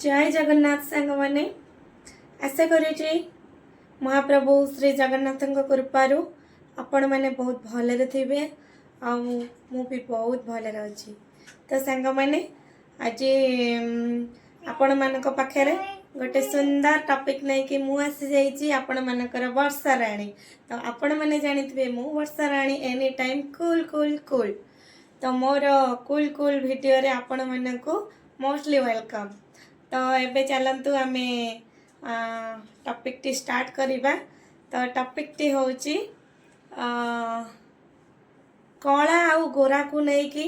ଜୟ ଜଗନ୍ନାଥ ସାଙ୍ଗମାନେ। ଆଶା କରୁଛି ମହାପ୍ରଭୁ ଶ୍ରୀ ଜଗନ୍ନାଥଙ୍କ କୃପାରୁ ଆପଣମାନେ ବହୁତ ଭଲରେ ଥିବେ ଆଉ ମୁଁ ବି ବହୁତ ଭଲରେ ଅଛି। ତ ସାଙ୍ଗମାନେ, ଆଜି ଆପଣମାନଙ୍କ ପାଖରେ ଗୋଟେ ସୁନ୍ଦର ଟପିକ୍ ନେଇକି ମୁଁ ଆସିଯାଇଛି, ଆପଣମାନଙ୍କର ବର୍ଷା ରାଣୀ। ତ ଆପଣମାନେ ଜାଣିଥିବେ, ମୁଁ Barsha Rani any time cool cool cool. ତ ମୋର କୁଲ୍ କୁଲ୍ ଭିଡ଼ିଓରେ ଆପଣମାନଙ୍କୁ ମୋଷ୍ଟଲି welcome. ତ ଏବେ ଚାଲନ୍ତୁ, ଆମେ ଟପିକ୍ଟି ଷ୍ଟାର୍ଟ କରିବା। ତ ଟପିକ୍ଟି ହେଉଛି କଳା ଆଉ ଗୋରାକୁ ନେଇକି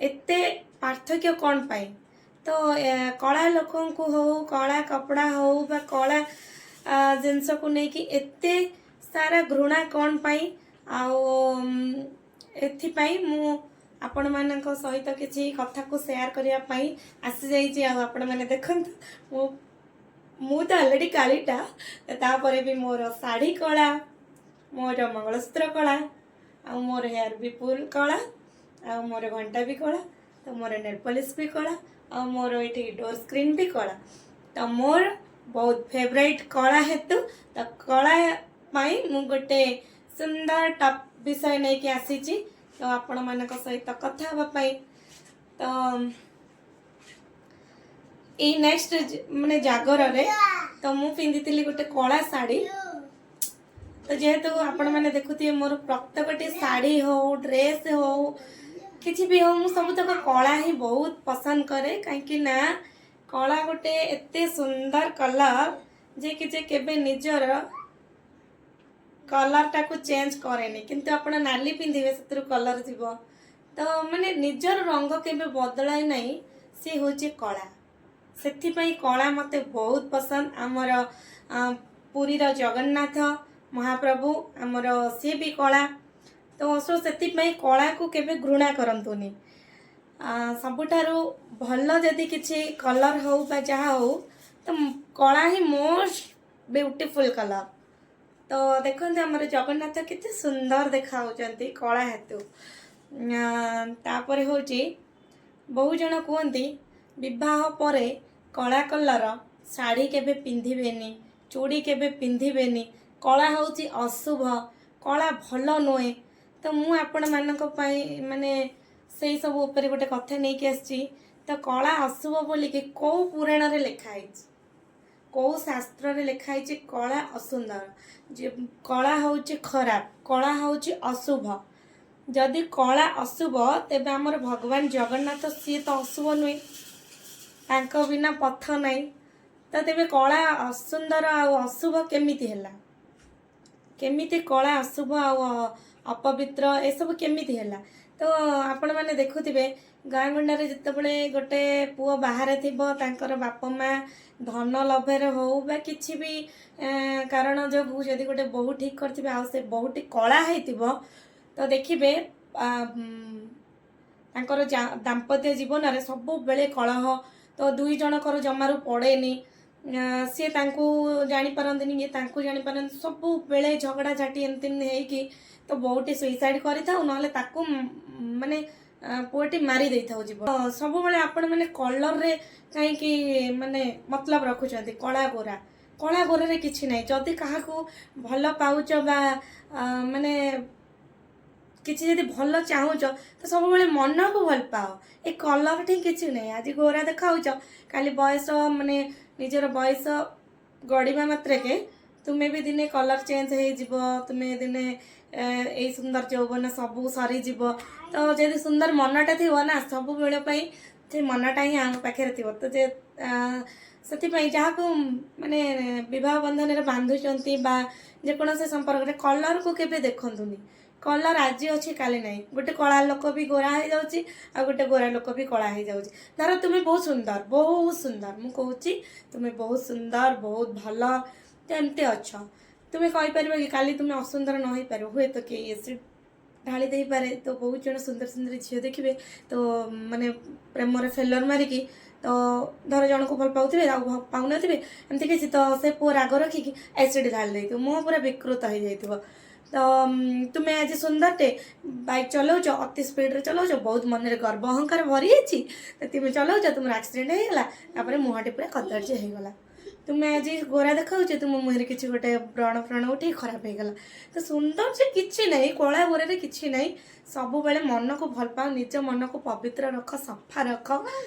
ଏତେ ପାର୍ଥକ୍ୟ କ'ଣ ପାଇଁ? ତ କଳା ଲୋକଙ୍କୁ ହଉ, କଳା କପଡ଼ା ହଉ ବା କଳା ଜିନିଷକୁ ନେଇକି ଏତେ ସାରା ଘୃଣା କ'ଣ ପାଇଁ? ଆଉ ଏଥିପାଇଁ ମୁଁ ଆପଣମାନଙ୍କ ସହିତ କିଛି କଥାକୁ ସେୟାର କରିବା ପାଇଁ ଆସିଯାଇଛି। ଆଉ ଆପଣମାନେ ଦେଖନ୍ତୁ, ମୁଁ ତ ଅଲରେଡ଼ି କାଳିଟା, ତାପରେ ବି ମୋର ଶାଢ଼ୀ କଳା, ମୋର ମଙ୍ଗଳସୂତ୍ର କଳା, ଆଉ ମୋର ହେୟାର ବି ଫୁଲ୍ କଳା, ଆଉ ମୋର ଘଣ୍ଟା ବି କଳା, ତ ମୋର ନେଲ୍ ପଲିସ୍ ବି କଳା, ଆଉ ମୋର ଏଇଠି ଡୋର୍ ସ୍କ୍ରିନ୍ ବି କଳା। ତ ମୋର ବହୁତ ଫେଭରାଇଟ୍ କଳା ହେତୁ, ତ କଳା ପାଇଁ ମୁଁ ଗୋଟେ ସୁନ୍ଦର ଟପ୍ ବିଷୟ ନେଇକି ଆସିଛି, ତ ଆପଣମାନଙ୍କ ସହିତ କଥା ହେବା ପାଇଁ। ତ ଏଇ ନେକ୍ସଟ ମାନେ ଜାଗରରେ ତ ମୁଁ ପିନ୍ଧିଥିଲି ଗୋଟେ କଳା ଶାଢ଼ୀ। ତ ଯେହେତୁ ଆପଣମାନେ ଦେଖୁଥିବେ, ମୋର ପ୍ରତ୍ୟେକଟି ଶାଢ଼ୀ ହଉ, ଡ୍ରେସ୍ ହଉ, କିଛି ବି ହଉ, ମୁଁ ସବୁତକ କଳା ହିଁ ବହୁତ ପସନ୍ଦ କରେ। କାହିଁକି ନା କଳା ଗୋଟେ ଏତେ ସୁନ୍ଦର କଲର୍ ଯେ କି ଯେ କେବେ ନିଜର କଲର୍ଟାକୁ ଚେଞ୍ଜ କରେନି। କିନ୍ତୁ ଆପଣ ନାଲି ପିନ୍ଧିବେ, ସେଥିରୁ କଲର୍ ଯିବ। ତ ମାନେ ନିଜର ରଙ୍ଗ କେବେ ବଦଳାଏ ନାହିଁ, ସିଏ ହେଉଛି କଳା। ସେଥିପାଇଁ କଳା ମୋତେ ବହୁତ ପସନ୍ଦ। ଆମର ପୁରୀର ଜଗନ୍ନାଥ ମହାପ୍ରଭୁ ଆମର, ସିଏ ବି କଳା। ତ ସୋ ସେଥିପାଇଁ କଳାକୁ କେବେ ଘୃଣା କରନ୍ତୁନି। ସବୁଠାରୁ ଭଲ ଯଦି କିଛି କଲର୍ ହଉ ବା ଯାହା ହଉ, ତ କଳା ହିଁ ମୋଷ୍ଟ ବ୍ୟୁଟିଫୁଲ୍ କଲର୍। ତ ଦେଖନ୍ତୁ, ଆମର ଜଗନ୍ନାଥ କେତେ ସୁନ୍ଦର ଦେଖାଯାଉଛନ୍ତି କଳା ହେତୁ। ତାପରେ ହେଉଛି, ବହୁ ଜଣ କୁହନ୍ତି, ବିବାହ ପରେ କଳା କଲର ଶାଢ଼ୀ କେବେ ପିନ୍ଧିବେନି, ଚୁଡ଼ି କେବେ ପିନ୍ଧିବେନି, କଳା ହେଉଛି ଅଶୁଭ, କଳା ଭଲ ନୁହେଁ। ତ ମୁଁ ଆପଣମାନଙ୍କ ପାଇଁ ମାନେ ସେଇ ସବୁ ଉପରେ ଗୋଟେ କଥା ନେଇକି ଆସିଛି। ତ କଳା ଅଶୁଭ ବୋଲିକି କୋଉ ପୁରାଣରେ ଲେଖା ହେଇଛି? କୋଉ ଶାସ୍ତ୍ରରେ ଲେଖା ହେଇଛି କଳା ଅସୁନ୍ଦର, ଯେ କଳା ହେଉଛି ଖରାପ, କଳା ହେଉଛି ଅଶୁଭ? ଯଦି କଳା ଅଶୁଭ, ତେବେ ଆମର ଭଗବାନ ଜଗନ୍ନାଥ, ସିଏ ତ ଅଶୁଭ ନୁହେଁ? ତାଙ୍କ ବିନା ପଥ ନାହିଁ। ତ ତେବେ କଳା ଅସୁନ୍ଦର ଆଉ ଅଶୁଭ କେମିତି ହେଲା? କେମିତି କଳା ଅଶୁଭ ଆଉ ଅପବିତ୍ର, ଏସବୁ କେମିତି ହେଲା? ତ ଆପଣମାନେ ଦେଖୁଥିବେ, ଗାଁ ଗଣ୍ଡାରେ ଯେତେବେଳେ ଗୋଟେ ପୁଅ ବାହାରେ ଥିବ, ତାଙ୍କର ବାପା ମା ଧନ ଲୋଭରେ ହଉ ବା କିଛି ବି କାରଣ ଯୋଗୁଁ ଯଦି ଗୋଟେ ବୋହୂ ଠିକ୍ କରିଥିବେ ଆଉ ସେ ବୋହୂଟି କଳା ହେଇଥିବ, ତ ଦେଖିବେ ତାଙ୍କର ଦାମ୍ପତ୍ୟ ଜୀବନରେ ସବୁବେଳେ କଳହ। ତ ଦୁଇ ଜଣଙ୍କର ଜମାରୁ ପଡ଼େନି। ସିଏ ତାଙ୍କୁ ଜାଣିପାରନ୍ତିନି, ଇଏ ତାଙ୍କୁ ଜାଣିପାରନ୍ତି। ସବୁବେଳେ ଝଗଡ଼ାଝାଟି ଏମିତି ଏମିତି ହେଇକି ତ ବୋହୂଟି ସୁଇସାଇଡ୍ କରିଥାଉ, ନହେଲେ ତାକୁ ମାନେ ପୁଅଟି ମାରି ଦେଇଥାଉ ଜୀବ। ସବୁବେଳେ ଆପଣମାନେ କଲରରେ କାହିଁକି ମାନେ ମତଲବ ରଖୁଛନ୍ତି? କଳା ଗୋରା, କଳା ଗୋରାରେ କିଛି ନାହିଁ। ଯଦି କାହାକୁ ଭଲ ପାଉଛ ବା ମାନେ କିଛି ଯଦି ଭଲ ଚାହୁଁଛ, ତ ସବୁବେଳେ ମନକୁ ଭଲ ପାଅ। ଏ କଲର ଠି କିଛି ନାହିଁ। ଆଜି ଗୋରା ଦେଖାଉଛ, କାଲି ବୟସ ମାନେ ନିଜର ବୟସ ଗଡ଼ିବା ମାତ୍ରକେ ତୁମେ ବି ଦିନେ କଲର ଚେଞ୍ଜ ହେଇଯିବ। ତୁମେ ଦିନେ ଏଇ ସୁନ୍ଦର ଯୌବନ ସବୁ ସରିଯିବ। ତ ଯଦି ସୁନ୍ଦର ମନଟା ଥିବ ନା, ସବୁବେଳ ପାଇଁ ସେ ମନଟା ହିଁ ଆମ ପାଖରେ ଥିବ। ତ ଯେ ସେଥିପାଇଁ ଯାହାକୁ ମାନେ ବିବାହ ବନ୍ଧନରେ ବାନ୍ଧୁଛନ୍ତି ବା ଯେକୌଣସି ସମ୍ପର୍କରେ, କଲରକୁ କେବେ ଦେଖନ୍ତୁନି। କଲର ଆଜି ଅଛି, କାଲି ନାହିଁ। ଗୋଟେ କଳା ଲୋକ ବି ଗୋରା ହେଇଯାଉଛି ଆଉ ଗୋଟେ ଗୋରା ଲୋକ ବି କଳା ହେଇଯାଉଛି। ଧର ତୁମେ ବହୁତ ସୁନ୍ଦର, ବହୁତ ସୁନ୍ଦର, ମୁଁ କହୁଛି ତୁମେ ବହୁତ ସୁନ୍ଦର, ବହୁତ ଭଲ, ତ ଏମିତି ଅଛ, ତୁମେ କହିପାରିବ କି କାଲି ତୁମେ ଅସୁନ୍ଦର ନ ହେଇପାରିବ? ହୁଏତ କେହି ଏସିଡ୍ ଢାଳି ଦେଇପାରେ। ତ ବହୁତ ଜଣ ସୁନ୍ଦର ସୁନ୍ଦର ଝିଅ ଦେଖିବେ, ତ ମାନେ ପ୍ରେମରେ ଫେଲର ମାରିକି, ତ ଧର ଜଣକୁ ଭଲ ପାଉଥିବେ ଆଉ ପାଉନଥିବେ, ଏମିତି କିଛି, ତ ସେ ପୁଅ ରାଗ ରଖିକି ଏସିଡ୍ ଢାଳି ଦେଇଥିବ, ମୁହଁ ପୁରା ବିକୃତ ହେଇଯାଇଥିବ। ତ ତୁମେ ଆଜି ସୁନ୍ଦରଟେ ବାଇକ୍ ଚଲାଉଛ, ଅତି ସ୍ପିଡ଼ରେ ଚଲାଉଛ, ବହୁତ ମନରେ ଗର୍ବ ଅହଙ୍କାର ଭରି ଅଛି, ତ ତୁମେ ଚଲାଉଛ, ତୁମର ଆକ୍ସିଡେଣ୍ଟ ହେଇଗଲା, ତାପରେ ମୁହଁଟି ପୁରା କଦର୍ଯ୍ୟ ହେଇଗଲା। ତୁମେ ଆଜି ଗୋରା ଦେଖାଉଛ, ତୁମ ମୁହଁରେ କିଛି ଗୋଟେ ବ୍ରଣ ଫ୍ରଣ ଉଠି ଖରାପ ହେଇଗଲା। ତ ସୁନ୍ଦର ଯେ କିଛି ନାହିଁ, କଳା ଗୋରାରେ କିଛି ନାହିଁ। ସବୁବେଳେ ମନକୁ ଭଲ ପାଅ, ନିଜ ମନକୁ ପବିତ୍ର ରଖ, ସଫା ରଖ।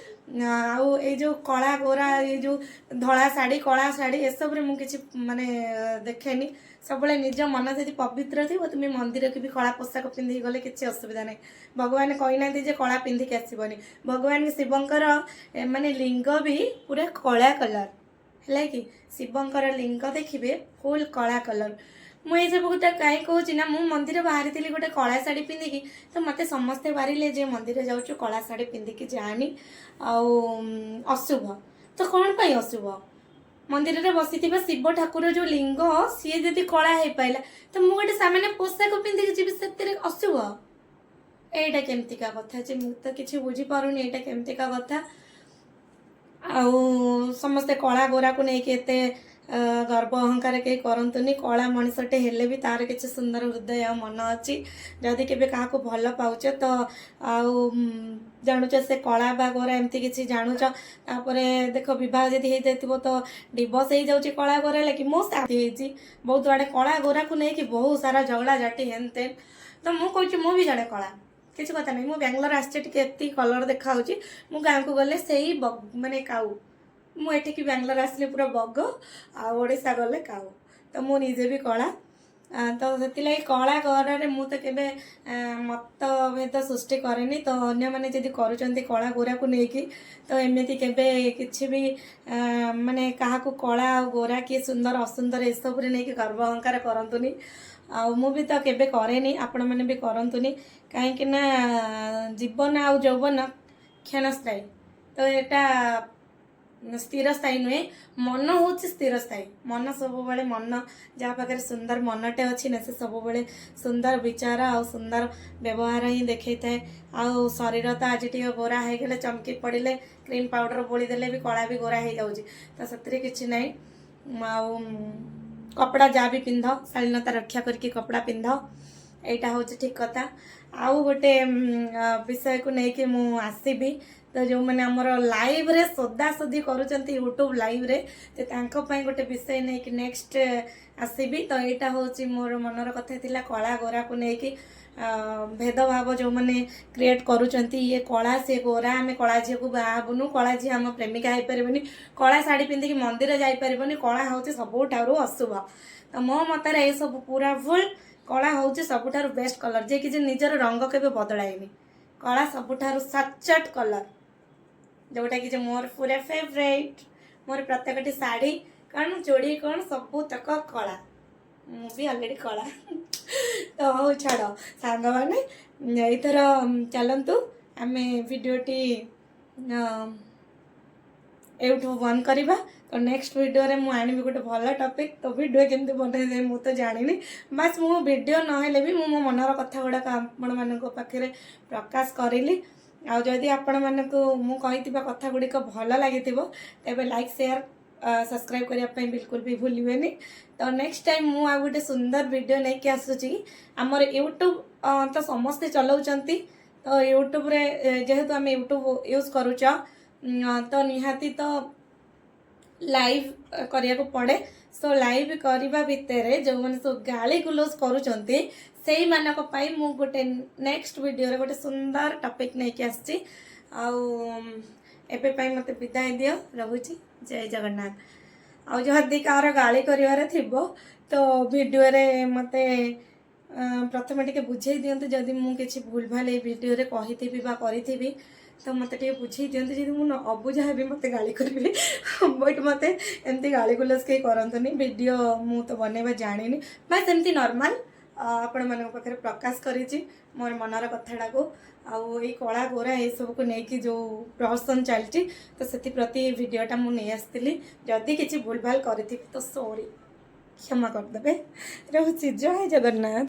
ଆଉ ଏଇ ଯେଉଁ କଳା ଗୋରା, ଏଇ ଯେଉଁ ଧଳା ଶାଢ଼ୀ, କଳା ଶାଢ଼ୀ, ଏସବୁରେ ମୁଁ କିଛି ମାନେ ଦେଖେନି। ସବୁବେଳେ ନିଜ ମନ ଯଦି ପବିତ୍ର ଥିବ, ତୁମେ ମନ୍ଦିରକୁ ବି କଳା ପୋଷାକ ପିନ୍ଧିକି ଗଲେ କିଛି ଅସୁବିଧା ନାହିଁ। ଭଗବାନ କହିନାହାନ୍ତି ଯେ କଳା ପିନ୍ଧିକି ଆସିବନି। ଭଗବାନ ଶିବଙ୍କର ମାନେ ଲିଙ୍ଗ ବି ପୁରା କଳା କଲର୍ ହେଲା କି, ଶିବଙ୍କର ଲିଙ୍ଗ ଦେଖିବେ ଫୁଲ୍ କଳା କଲର୍। ମୁଁ ଏସବୁ କଥା କାହିଁ କହୁଛି ନା, ମୁଁ ମନ୍ଦିର ବାହାରିଥିଲି ଗୋଟେ କଳା ଶାଢ଼ୀ ପିନ୍ଧିକି, ତ ମୋତେ ସମସ୍ତେ ବାରିଲେ ଯେ ମନ୍ଦିର ଯାଉଛୁ, କଳା ଶାଢ଼ୀ ପିନ୍ଧିକି ଯାଆନି, ଆଉ ଅଶୁଭ। ତ କ'ଣ ପାଇଁ ଅଶୁଭ? ମନ୍ଦିରରେ ବସିଥିବା ଶିବ ଠାକୁର ଯୋଉ ଲିଙ୍ଗ, ସିଏ ଯଦି କଳା ହେଇପାରିଲା, ତ ମୁଁ ଗୋଟେ ସାମାନ୍ୟ ପୋଷାକ ପିନ୍ଧିକି ଯିବି, ସେଥିରେ ଅଶୁଭ? ଏଇଟା କେମିତିକା କଥା ଯେ ମୁଁ ତ କିଛି ବୁଝିପାରୁନି, ଏଇଟା କେମିତିକା କଥା। ଆଉ ସମସ୍ତେ କଳା ଗୋରାକୁ ନେଇକି ଏତେ ଗର୍ବ ଅହଙ୍କାର କେହି କରନ୍ତୁନି। କଳା ମଣିଷଟେ ହେଲେ ବି ତାର କିଛି ସୁନ୍ଦର ହୃଦୟ ଆଉ ମନ ଅଛି। ଯଦି କେବେ କାହାକୁ ଭଲ ପାଉଛ ତ ଆଉ ଜାଣୁଛ ସେ କଳା ବା ଗୋରା, ଏମିତି କିଛି ଜାଣୁଛ, ତାପରେ ଦେଖ ବିବାହ ଯଦି ହେଇଯାଇଥିବ ତ ଡିଭୋର୍ସ ହେଇଯାଉଛି କଳା ଗୋରା ଲାଗି। ମୋ ସାଥି ହେଇଛି ବହୁତ ଆଡ଼େ କଳା ଗୋରାକୁ ନେଇକି ବହୁତ ସାରା ଝଗଡ଼ା ଝାଟି ହେନ୍ ତେନ୍। ତ ମୁଁ କହୁଛି, ମୁଁ ବି ଜଣେ କଳା, କିଛି କଥା ନାହିଁ। ମୁଁ ବାଙ୍ଗାଲୋର ଆସିଛି, ଟିକେ ଏତିକି କଲର୍ ଦେଖାହେଉଛି। ମୁଁ ଗାଁକୁ ଗଲେ ସେଇ ମାନେ କାଉ। ମୁଁ ଏଠିକି ବାଙ୍ଗାଲୋର ଆସିଲେ ପୁରା ବଗ, ଆଉ ଓଡ଼ିଶା ଗଲେ କାଉ। ତ ମୁଁ ନିଜେ ବି କଳା। ତ ସେଥିଲାଗି କଳା ଗୋରାରେ ମୁଁ ତ କେବେ ମତଭେଦ ସୃଷ୍ଟି କରେନି। ତ ଅନ୍ୟମାନେ ଯଦି କରୁଛନ୍ତି କଳା ଗୋରାକୁ ନେଇକି, ତ ଏମିତି କେବେ କିଛି ବି ମାନେ କାହାକୁ କଳା ଆଉ ଗୋରା, କିଏ ସୁନ୍ଦର ଅସୁନ୍ଦର, ଏସବୁରେ ନେଇକି ଗର୍ବ ଅହଙ୍କାର କରନ୍ତୁନି। ଆଉ ମୁଁ ବି ତ କେବେ କରେନି, ଆପଣମାନେ ବି କରନ୍ତୁନି। କାହିଁକି ନା ଜୀବନ ଆଉ ଯୌବନ କ୍ଷଣସ୍ଥାୟୀ, ତ ଏଇଟା ସ୍ଥିରସ୍ଥାୟୀ ନୁହେଁ। ମନ ହେଉଛି ସ୍ଥିରସ୍ଥାୟୀ। ମନ ସବୁବେଳେ, ମନ ଯାହା ପାଖରେ ସୁନ୍ଦର ମନଟେ ଅଛି ନା, ସେ ସବୁବେଳେ ସୁନ୍ଦର ବିଚାର ଆଉ ସୁନ୍ଦର ବ୍ୟବହାର ହିଁ ଦେଖେଇଥାଏ। ଆଉ ଶରୀର ତ ଆଜି ଟିକେ ଗୋରା ହେଇଗଲେ, ଚମକି ପଡ଼ିଲେ, କ୍ରିମ୍ ପାଉଡ଼ର ବୋଳିଦେଲେ ବି କଳା ବି ଗୋରା ହେଇଯାଉଛି। ତ ସେଥିରେ କିଛି ନାହିଁ। ଆଉ କପଡ଼ା ଯାହା ବି ପିନ୍ଧ, ଶାଳୀନତା ରକ୍ଷା କରିକି କପଡ଼ା ପିନ୍ଧ, ଏଇଟା ହେଉଛି ଠିକ୍ କଥା। ଆଉ ଗୋଟେ ବିଷୟକୁ ନେଇକି ମୁଁ ଆସିବି। ତ ଯେଉଁମାନେ ଆମର ଲାଇଭ୍ରେ ସୋଦାସୋଦି କରୁଛନ୍ତି ୟୁଟ୍ୟୁବ୍ ଲାଇଭ୍ରେ, ତ ତାଙ୍କ ପାଇଁ ଗୋଟେ ବିଷୟ ନେଇକି ନେକ୍ସଟ ଆସିବି। ତ ଏଇଟା ହେଉଛି ମୋର ମନର କଥା ଥିଲା, କଳା ଗୋରାକୁ ନେଇକି ଭେଦଭାବ ଯେଉଁମାନେ କ୍ରିଏଟ୍ କରୁଛନ୍ତି, ଇଏ କଳା ସିଏ ଗୋରା, ଆମେ କଳା ଝିଅକୁ ବାହା ହେବୁନୁ, କଳା ଝିଅ ଆମ ପ୍ରେମିକା ହେଇପାରିବନି, କଳା ଶାଢ଼ୀ ପିନ୍ଧିକି ମନ୍ଦିର ଯାଇପାରିବନି, କଳା ହେଉଛି ସବୁଠାରୁ ଅଶୁଭ। ତ ମୋ ମତରେ ଏସବୁ ପୁରା ଭୁଲ। କଳା ହେଉଛି ସବୁଠାରୁ ବେଷ୍ଟ କଲର୍, ଯିଏକି ଯେ ନିଜର ରଙ୍ଗ କେବେ ବଦଳାଏନି। କଳା ସବୁଠାରୁ ସଚ୍ଚଟ କଲର୍, ଯେଉଁଟାକି ଯେ ମୋର ପୁରା ଫେଭରାଇଟ୍। ମୋର ପ୍ରତ୍ୟେକଟି ଶାଢ଼ୀ କ'ଣ, ଚୁଡ଼ି କ'ଣ, ସବୁତକ କଳା। ମୁଁ ବି ଅଲରେଡ଼ି କଳା। ତ ହଉ ଛାଡ଼ ସାଙ୍ଗମାନେ, ଏଇଥର ଚାଲନ୍ତୁ ଆମେ ଭିଡ଼ିଓଟି ଏଇଠୁ ବନ୍ଦ କରିବା। ତ ନେକ୍ସଟ ଭିଡ଼ିଓରେ ମୁଁ ଆଣିବି ଗୋଟେ ଭଲ ଟପିକ୍। ତ ଭିଡ଼ିଓ କେମିତି ବନାଯାଏ ମୁଁ ତ ଜାଣିନି, ବାସ୍ ମୁଁ ଭିଡ଼ିଓ ନହେଲେ ବି ମୁଁ ମୋ ମନର କଥା ଗୁଡ଼ାକ ଆପଣମାନଙ୍କ ପାଖରେ ପ୍ରକାଶ କରିଲି। ଆଉ ଯଦି ଆପଣମାନଙ୍କୁ ମୁଁ କହିଥିବା କଥା ଗୁଡ଼ିକ ଭଲ ଲାଗିଥିବ, ତେବେ ଲାଇକ୍, ସେୟାର, ସବସ୍କ୍ରାଇବ୍ କରିବା ପାଇଁ ବିଲକୁଲ ବି ଭୁଲିବେନି। ତ ନେକ୍ସଟ ଟାଇମ୍ ମୁଁ ଆଉ ଗୋଟେ ସୁନ୍ଦର ଭିଡ଼ିଓ ନେଇକି ଆସୁଛି। ଆମର ୟୁଟ୍ୟୁବ୍ ତ ସମସ୍ତେ ଚଲାଉଛନ୍ତି, ତ ୟୁଟ୍ୟୁବରେ ଯେହେତୁ ଆମେ ୟୁଟ୍ୟୁବ୍ ୟୁଜ୍ କରୁଛ, ତ ନିହାତି ତ ଲାଇଭ୍ କରିବାକୁ ପଡ଼େ। ସୋ ଲାଇଭ୍ କରିବା ଭିତରେ ଯେଉଁମାନେ ସବୁ ଗାଳି ଗୁଲଜ କରୁଛନ୍ତି, ସେଇମାନଙ୍କ ପାଇଁ ମୁଁ ଗୋଟେ ନେକ୍ସଟ ଭିଡ଼ିଓରେ ଗୋଟେ ସୁନ୍ଦର ଟପିକ୍ ନେଇକି ଆସିଛି। ଆଉ ଏବେ ପାଇଁ ମୋତେ ବିଦାୟ ଦିଅ, ରହୁଛି, ଜୟ ଜଗନ୍ନାଥ। ଆଉ ଯଦି କାହାର ଗାଳି କରିବାର ଥିବ, ତ ଭିଡ଼ିଓରେ ମୋତେ ପ୍ରଥମେ ଟିକେ ବୁଝେଇ ଦିଅନ୍ତୁ। ଯଦି ମୁଁ କିଛି ଭୁଲ ଭାଲ ଏଇ ଭିଡ଼ିଓରେ କହିଥିବି ବା କରିଥିବି, ତ ମୋତେ ଟିକେ ବୁଝେଇ ଦିଅନ୍ତୁ। ଯଦି ମୁଁ ଅବୁଝା ହେବି, ମୋତେ ଗାଳି କରିବେ, ବଟ୍ ମୋତେ ଏମିତି ଗାଳି ଗୁଲଜ କେହି କରନ୍ତୁନି। ଭିଡ଼ିଓ ମୁଁ ତ ବନେଇବା ଜାଣିନି, ବାସ୍ ଏମିତି ନର୍ମାଲ ଆପଣମାନଙ୍କ ପାଖରେ ପ୍ରକାଶ କରିଛି ମୋର ମନର କଥାଟାକୁ। ଆଉ ଏଇ କଳା ଗୋରା ଏସବୁକୁ ନେଇକି ଯେଉଁ ପ୍ରହସନ ଚାଲିଛି, ତ ସେଥିପ୍ରତି ଏ ଭିଡ଼ିଓଟା ମୁଁ ନେଇ ଆସିଥିଲି। ଯଦି କିଛି ଭୁଲଭାଲ କରିଥିବି ତ ସରି, କ୍ଷମା କରିଦେବେ। ରହୁଛି, ଜୟ ଜଗନ୍ନାଥ।